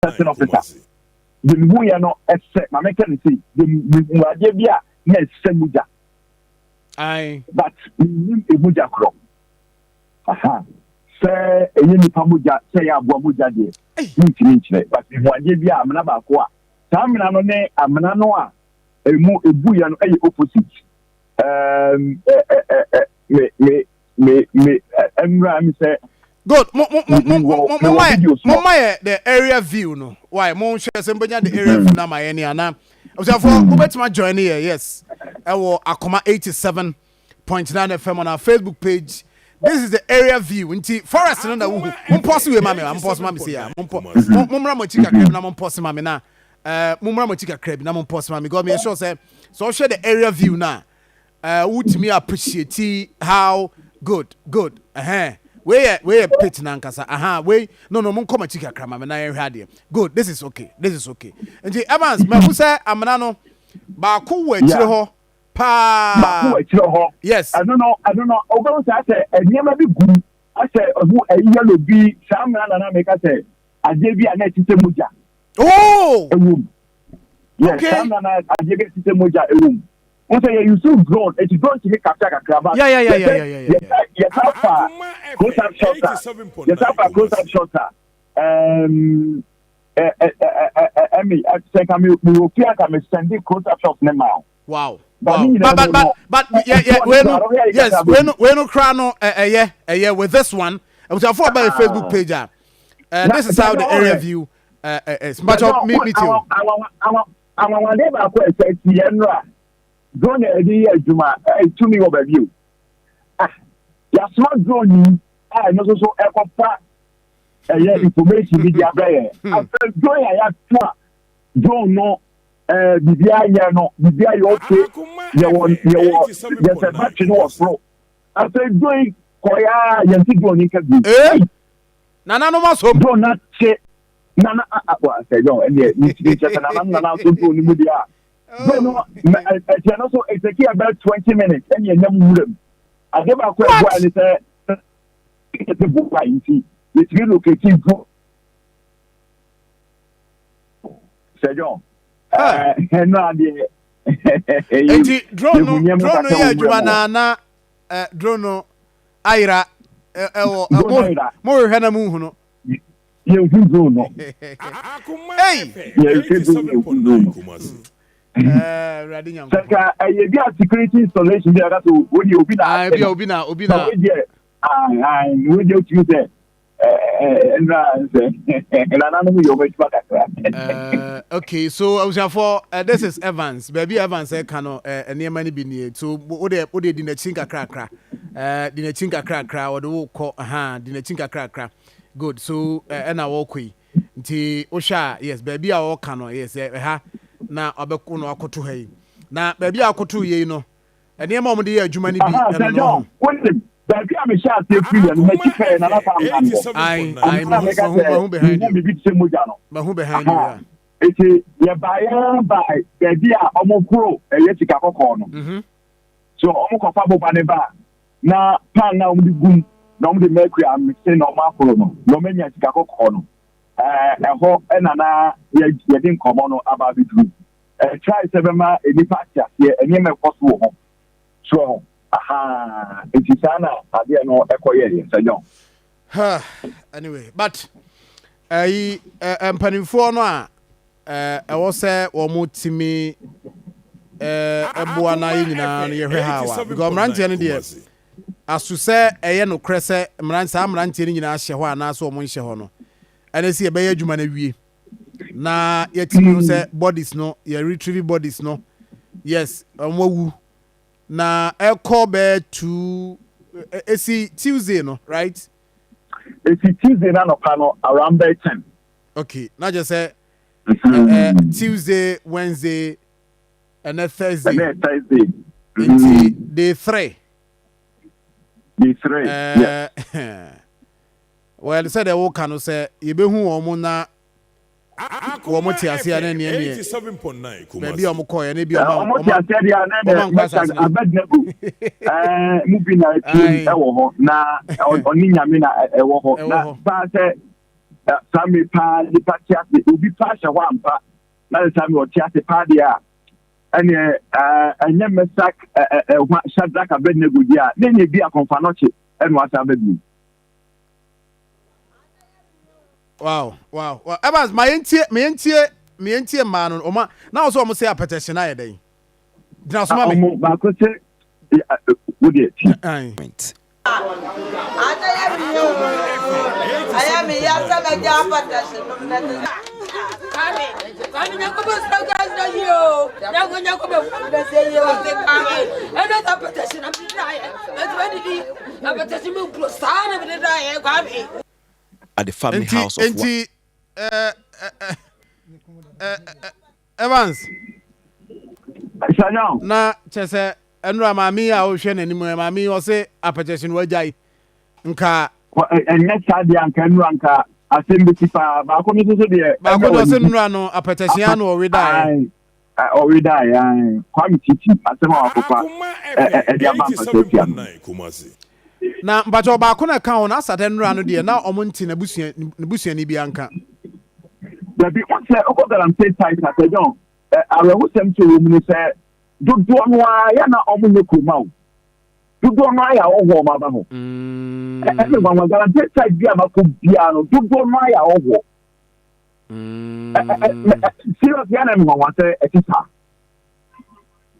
Testing officer. Deɛ mehuiɛ no ɛsɛ, ma menka no sei, deɛ mehu adeɛ bi a na ɛsɛ mogya. Aye. But mennim emogya korɔ. Aha. Sɛ ɛyɛ nipa mogya, sɛ ɛyɛ aboa mogya deɛ, mentumi nkyerɛ. But mehu adeɛ bi a amena baako a, saa amena no ne amena no a emu ebuiɛ no ɛyɛ opposite. Um, ɛ, ɛ, ɛ, ɛ, me, me, me me nwura mi sɛ. Good, mo mo mo mo mo mo ma yɛ mo ma yɛ the area view no, why mo nhwɛ sɛ mbɛnya the area view na ma yɛ ni ana? Abusuafo, mo bɛtuma join yɛ, yes, ɛwɔ Akoma 87.9 FM on our Facebook page. This is the area view. Nti forest no na wuhu. Mo mpɔse wei ma mi, mo mpɔse ma mi se ya, mo mpɔ mo mo mmra mo akyi kakra bi na mo mpɔse ma mi, na mo mmra mo akyi kakra bi na mo mpɔse ma mi, because mi yɛ sure sɛ sɛ ɔhwɛ the area view na wotumi appreciate how good good ɛhɛn. Wei yɛ pit nankasa aha wei. No, mo nkɔ m'akyi kakra ma me na yɛnhwɛ adeɛ. Good, this is okay, this is okay. Nti Evans, mahu sɛ amena no baako wɔ akyire hɔ paa. Baako wɔ akyire hɔ. Yes. Ɛno no wobɛhu sɛ asɛ nneɛma bi gu asɛ ɛho ɛyi yellow bi. Saa mmena na meka sɛ adeɛ bi a na ɛte sɛ mogya ɛwɔ mu. Yes. Saa mmena na adeɛ bi a ɛte sɛ mogya ɛwɔ mu. Wọ́n sɛ yɛ use drone, eti drone tumi capture kakra ba. Yɛsa fa close up shot a, yɛsa fa close up shot a, ɛ ɛ ɛ ɛ ɛmi sɛ nka mi wɔ fie a ka mi send close up shot ne ma o. Wow, but yeah, wei no, yes, wei no kra no, ɛyɛ with this one, abusuafo, ɔba yɛ Facebook page a, this is how the area view is. Mbakyɛ mi ti o. Anwanwade baako a ɛsɛ ti yɛn no a drone a yɛde yɛ adwuma ɛtumi wɔ baabi o. Ah, yasoma drone yi a ɛno nso so ɛkɔfa ɛyɛ information bi de abrɛ yɛn. Afɛ drone a yɛato a drone no biribiara yɛ no, biribiara yɛ okay, yɛwɔ yɛsɛ battery no wɔ soro. Afɛ drone yi kɔya a yɛn ti drone yi nka bi. Ee, nananom asom. Drone na kye nana a wa sɛ yɔn ɛnìyɛ ní ti kyɛ sɛ nana so drone ni mu deɛ a drone no ɛkyɛ no so ɛtake about 20 minutes ɛni ɛnam wura mu. Ade baako a ɛboa ne sɛ ɛte boa nti yɛtumi locate drone sɛ yɔn ɛno adeɛ. Nti drone no yɛ adwuma na drone no ayera ɛwɔ mo mo hwehwɛ na mo hu no. Yɛnhu drone no. Hey! Yɛhwɛ drone, yɛnhu drone no. Awurade Sɛ Nyankopɔn. Nka ɛyɛ bi a security installation bi a yɛka sɛ wodi obi na Ah, ebi a obi na. Na wei deɛ, wei deɛ otumi sɛ ɛnura sɛ nananom yɛ ɔmo adwuma kakra. Okay, so abusuafo, this is Evans. Baabi a Evans ɛka no, nneɛma no bi nie. So wode di n'akyi nkakrakra, di n'akyi nkakrakra, wɔde wo kɔ aha, di n'akyi nkakrakra. Good, so ɛna wɔkɔ yi. Nti wohwɛ a, yes, baabi a wɔka no, yes, ɛha na ɔbɛko no akɔto ha yi. Na baabi a akɔto yei no, nneɛma a wɔde yɛ adwuma no bi Aha, ɛno sɛ no John ho. Wonim baabi a mehyɛ aseɛ firi yɛ no, m'akyi pɛɛ nana fa amena no wɔ. Ayi, Amena mahu meka mahu sɛ mahu behind mehu you. biribi te sɛ mogya no. Mahu behind you. Aha. Eti yɛbaeɛ ba baabi a ɔmo horo ɛyɛ sika kɔkɔɔ no. So ɔmo kɔfa boba ne ba na pan na ɔmo de gum na ɔmo de mercury amese na ɔmo ahoro no na ɔmo anya sika kɔkɔɔ no. Ɛhɔ ɛna na yɛde nkɔmɔ no aba abɛduru. Try sɛ bɛma nipa ate aseɛ nneɛma ɛkɔ so wɔ hɔ. So ɛho aha nti saa na adeɛ no ɛkɔ yɛ yɛ sɛ John. Huh, anyway, but ɛyi mpanimfoɔ no a ɛwɔ sɛ wɔn tumi ɛboa na yɛ nyinaa no yɛhwɛ ha wa, because mmeranteɛ no deɛ aso sɛ ɛyɛ nokorɛ sɛ mmeranteɛ, saa mmeranteɛ no nyinaa hyɛ hɔ anaasɛ wɔn nhyɛ hɔ no, ɛne sɛ yɛbɛyɛ adwuma no awie na yɛtumi hu sɛ bodies no, yɛ retrieve bodies no. Yes, wɔn awu na ɛkɔ bɛɛ two esi Tuesday no, right? Esi Tuesday na nɔpa no around bɛɛ 10. Okay, na kyerɛ sɛ Tuesday, Wednesday, ɛnɛ Thursday. Ɛnɛ Thursday. Nti day three. Day three, yeah. Well, sɛ deɛ woka no sɛ yɛbɛhu wɔn mo na wɔn te aseɛ ne neɛ baabi a wɔn kɔɔ yɛ ne bi ɔmo te aseɛ deɛ a na ɔmo dɛ ankɔ asase no. Abednego mu bi na epie Aye. ɛwɔ hɔ na ɔne Nyame na ɛwɔ hɔ Ɛwɔ na hɔ. paa sɛ Saa mmere paa nipa te ase, obi paa hyɛ hɔ ampa, na sɛ saa mmere ɔte ase paa deɛ a, ɛneɛ ɛnyɛ Mesak, Shadrach, Abednego deɛ a, na ɛnyɛ bi akɔmfanɔkye ɛna wasan aba bio. Wow. Evans, ma yɛntie, ma yɛntie, ma yɛntie mmaa no. Ɔma, na wɔsɛ wɔn sɛ apɛtɛhye no ayɛ dɛn? Gyina so ma me. Ɔmo baako sɛ, wo deɛ ti. Ayɛ me ya sɛ mɛgya apɛtɛhye nom na ɛte sɛ. Kwame, Kwame Nyankopɔn sɛ ɔka sɛ yie o. Nyanko Nyankopɔn fún sɛ yie o. Kwame, ɛna sɛ apɛtɛhye na mede daeɛ. Mɛtumi adidi. Apɛtɛhye me nkuro saa na mede daeɛ Kwame. At the family Enti, house of one. enti, eh, eh, eh, eh, eh, Evans. Sanyan. Na kyɛ sɛ ɛnora maame yi a wohwɛ n'anim ɛ maame yi ɔse apɛkyɛhye no wagyae nka. Ɛnyɛ saa deɛ anka ɛnora nka asɛm bɛsi paa. Baako no nso so deɛ. Baako deɛ ɔse nnora no apɛkyɛhye ano ɔwe daeɛ. Ɔwe daeɛ Kwame Titi asɛm a wakɔfa ɛde aba mpasa atia no. Na mpakyɛ ɔbaako na ɛka ho na asada nnora no deɛ na ɔmo nte n'abusua ne busuani bi anka. Dabi ɔsɛ ɔkɔ galamsey site asɛ John awerɛhosɛm sɛ wɔ mu ne sɛ dodoɔ no ara yɛ na ɔmo nyɛ kuroma o dodoɔ no ara yɛ ahɔhoɔ ɔmo aba hɔ ɛne nwanwa galamsey site bi a makɔ biara no dodoɔ no ara yɛ ahɔhoɔ serious yɛ na nwanwa sɛ ɛte saa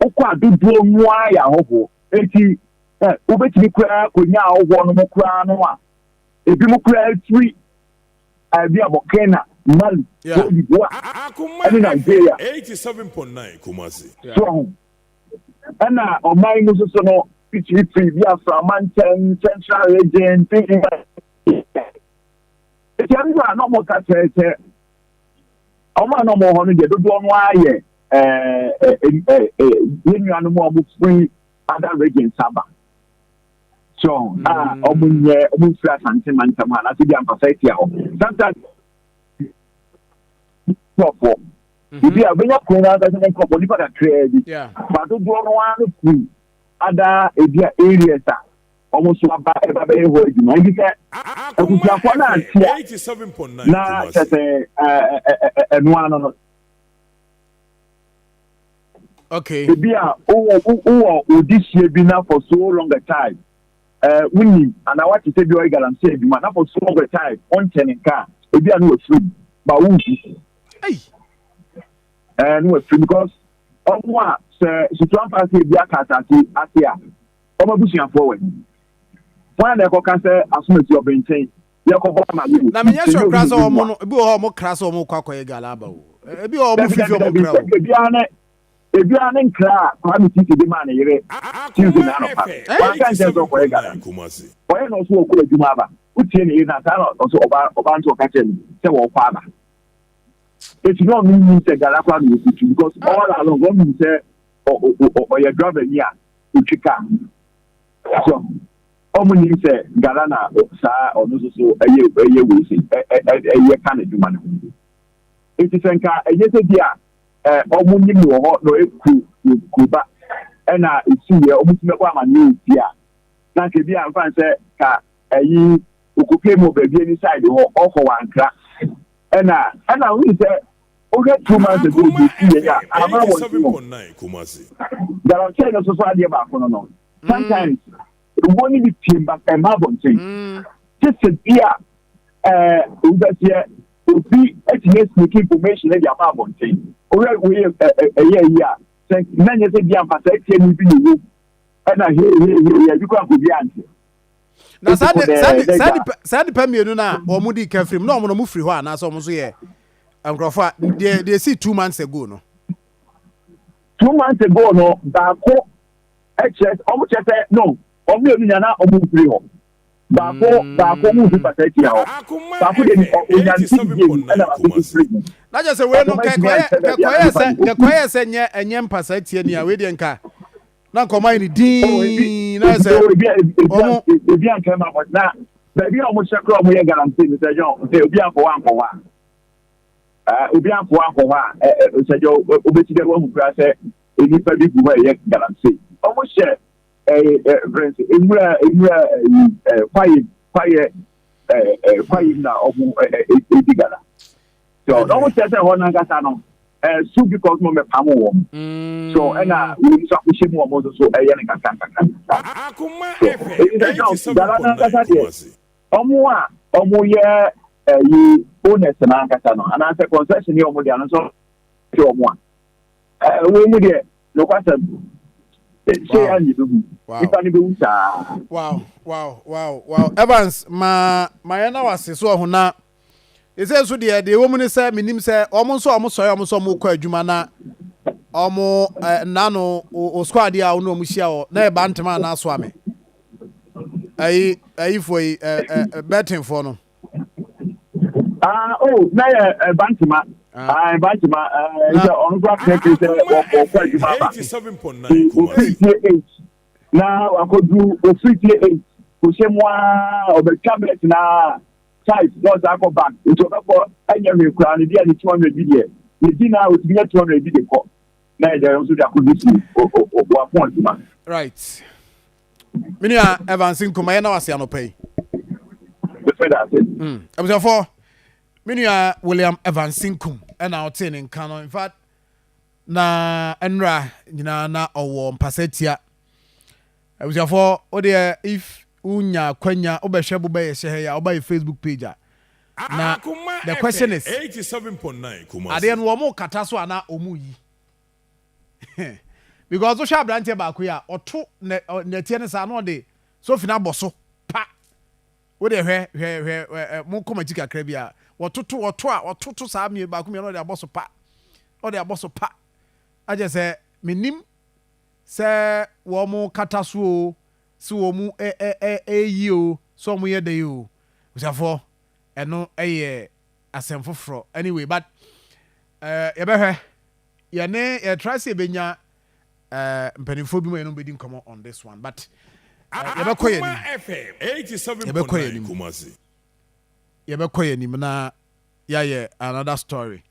wokɔ a dodoɔ no ara yɛ ahɔhoɔ eti wobɛtumi koraa kɔnya ahɔhoɔ no mo koraa no a ebi mo koraa firi ebi a Burkina, Mali, Cote d'Ivoire ɛne Nigeria so ho ɛna ɔman mu soso no fitiri bi aframa nkyɛn Central Region bi eti ɛno a na wɔn ka kyerɛ sɛ wɔn a na wɔn wɔ hɔ no deɛ dodoɔ no ara yɛ ɛɛ ɛɛ yɛn nuanom a wɔfiri other regions aba. So a wɔn nyɛ wɔn mfiri Asante mantam ha anaasɛ bi ampasa atia hɔ. Sometimes nkurɔfoɔ ebi a wobɛnya kuro no ankasa ne nkurɔfoɔ nipa kakraa bi ba dodoɔ no ara no firi ada ebi a areas a wɔn nso aba ɛba bɛyɛ hɔ adwuma nti sɛ abusuafoɔ no ante a na kyɛ sɛ ɛno ano no. Okay. Ebi a wowɔ wowɔ odihyeɛ bi na for so long a time ɛɛ wonim anaa wate sɛ bi ɔyɛ galamsey adwuma na for so long a time wonte ne nka a ebi a no wafiri mu ba wonhu. Ɛɛ no wafiri because ɔmo a sɛ sutura mfa ase ebi aka asase ase a ɔmo abusuafoɔ wɔ he? Wɔn a na ɛkɔka sɛ asomasi ɔbɛnkyɛn yɛkɔbɔ ama yɛ Na menyɛ sure koraa sɛ ɔmo no ebi wɔ hɔ ɔmo kra sɛ ɔmo kɔ akɔyɛ gala aba o. Ebi wɔ hɔ ɔmo fifi ɔmo kra o. Ebiara ne ebiara ne nkra a Kwame Titi de maa ne yere Tuesday na anɔpa no. Wanka nkyɛn sɛ ɔkɔyɛ gala no. Ɔyɛ na ɔso ɔkɔ adwuma aba. Wotie ne yere na saa na ɔso ɔba ɔba nso ɔka kyerɛ no sɛ wɔkɔ aba. Eti na ɔno nim sɛ gala koraa na wɔkɔtu because all along ɔnim sɛ ɔyɛ driver ni a ɔtwi kaa. So ɔmo nim sɛ gala na saa ɔno nso so ɛyɛ ɛyɛ wei se ɛyɛ ka n'adwuma no ho. Nti sɛ nka ɛnyɛ sɛ bi a ɛ ɔmo nim wɔ hɔ na ɔyɛ kuro kuroba ɛna esi yɛ ɔmo tumi ɛbɔ amaneɛ wɔ fie a na nka ebi a nfa sɛ ka ɛyi okopie mu wɔ baabi ani side hɔ ɔkɔ wɔ ankra ɛna ɛna wohu sɛ wohwɛ 2 months ago bi esi yɛ a ama wɔ nti no galamsey no soso adeɛ baako no sometimes ewuo no bi pie ba ɛma abɔnten te sɛ bi a ɛɛ owubɛseɛ obi atumi asneak information de aba abɔnten. Wohwɛ wei ɛyɛ yi a sɛ na nyɛ sɛ bi ampa saa tie ni bi na ɛwɔ ɛna hei hei hei ebi kɔ akɔ bi ante. Na saa de saa de saa nipa saa nipa mmienu na wɔn di ka firim na wɔn na wɔn firi hɔ anaasɛ wɔn nso yɛ nkurɔfoɔ a deɛ deɛ si 2 months ago no. 2 months ago no baako ɛkyerɛ wɔn kyerɛ sɛ no wɔn mmienu nyinaa na wɔn mfiri hɔ. Baako baako mu fi pata tia hɔ baako de onya nti die mu ɛna baako nso firi mu. Na kyerɛ sɛ wei no nkɛkɔyɛ sɛ nyɛ ɛnyɛ mpasa tia ni a wei deɛ nka na nka ɔmo ayɛ ne din na yɛ sɛ ɔmo. Ebi anka ma bɔ na baabi a ɔmo hyɛ kora ɔmo yɛ galamsey no sɛ John sɛ obi ankɔ hɔ ankɔ hɔ a obi ankɔ hɔ ankɔ hɔ a sɛ John obesi dɛ wahu kora sɛ nnipa bi gu hɔ a ɛyɛ galamsey ɔmo hyɛ ɛɛ ɛɛ nwura nwura ɛyi ɛɛ kwaeɛ kwaeɛ. ɛɛ kwayi na ɔmo ɛɛ edi gala. So na ɔmo kyerɛ sɛ hɔ nankasa no ɛɛ su because mo mɛ pam wɔn. So ɛna wɔn nso akɔhyɛ mu, ɔmo nso so ɛyɛ ne kakra kakra kakra. So eyi sɛ gala nankasa deɛ, ɔmo a ɔmo yɛ ɛyi owners nankasa no anaasɛ concession yɛ ɔmo deɛ ano nso kyɛ ɔmo a wɔn mu deɛ, nokwasɛm ṣé yà ní bɛ hu nipa ni bɛ hu saa. Wow, Evans, ma yɛn na wase so ɔho na ɛsɛ nso deɛ ɛwɔ mu ne sɛ menim sɛ ɔmo nso ɔmo sɔre, ɔmo nso ɔmo kɔ adwuma na ɔmo nna o squad a ɔno ɔmo hyia wɔ na ɛba ntoma anaa so ame ayi ayifoɔ yi ɛ ɛ bɛtinfoɔ no. Ah, oh, na yɛ ɛ Bantama. Ah, Bantama, sɛ ɔno kora kɛkɛ sɛ ɔkɔ adwuma aba ofiri fie 8 na wakɔdu ofiri fie 8 kò mu aa ɔbɛtwa bɛt na 5 na ɔsan akɔ back, nti ɔbɛkɔ ɛnyɛ hwee koraa ne di a ne 200 bi deɛ ne di na otumi nyɛ 200 bi de kɔ na yɛ deɛ nso de akɔdu si wakɔ adwuma. Right, menua Evans Nkoma, yɛn na wase anɔpa yi. Bɛfɛ da ase. Abusuafoɔ, me nua William Evans Nkum ɛna ɔtee ne nka no. In fact, na nnra nyinaa na ɔwɔ mpasa tia. Abusuafoɔ, wodeɛ if wonya akwanya wobɛhwɛ bo bɛyɛ hyɛ ha yi a, wobayɛ Facebook page a, na the question is, adeɛ no wɔn kata so anaa wɔn yi? Because wohwɛ aberanteɛ baako yi a ɔto nɛteɛ no saa na ɔde sofi no abɔ so pa. Wode hwɛ, hwɛ, hwɛ ɛ mo kɔn akyi kakra bi a wɔtoto, wɔto a wɔtoto saa mmienu baako mmienu, ɔde abɔ so pa, ɔde abɔ so pa. Agye sɛ menim sɛ wɔn kata so o, sɛ wɔn ɛ ɛ ɛ ɛyi o, sɛ wɔn yɛ dɛ o. Busafoɔ, ɛno ɛyɛ asɛm foforɔ anyway, but yɛbɛhwɛ yɛne yɛtra sɛ yɛbɛnya mpanimfoɔ bi mu a yɛne bɛdi nkɔmmɔ on this one, but yɛbɛkɔ yɛn anim, yɛbɛkɔ yɛn anim, yɛbɛkɔ yɛn anim na yɛayɛ another story.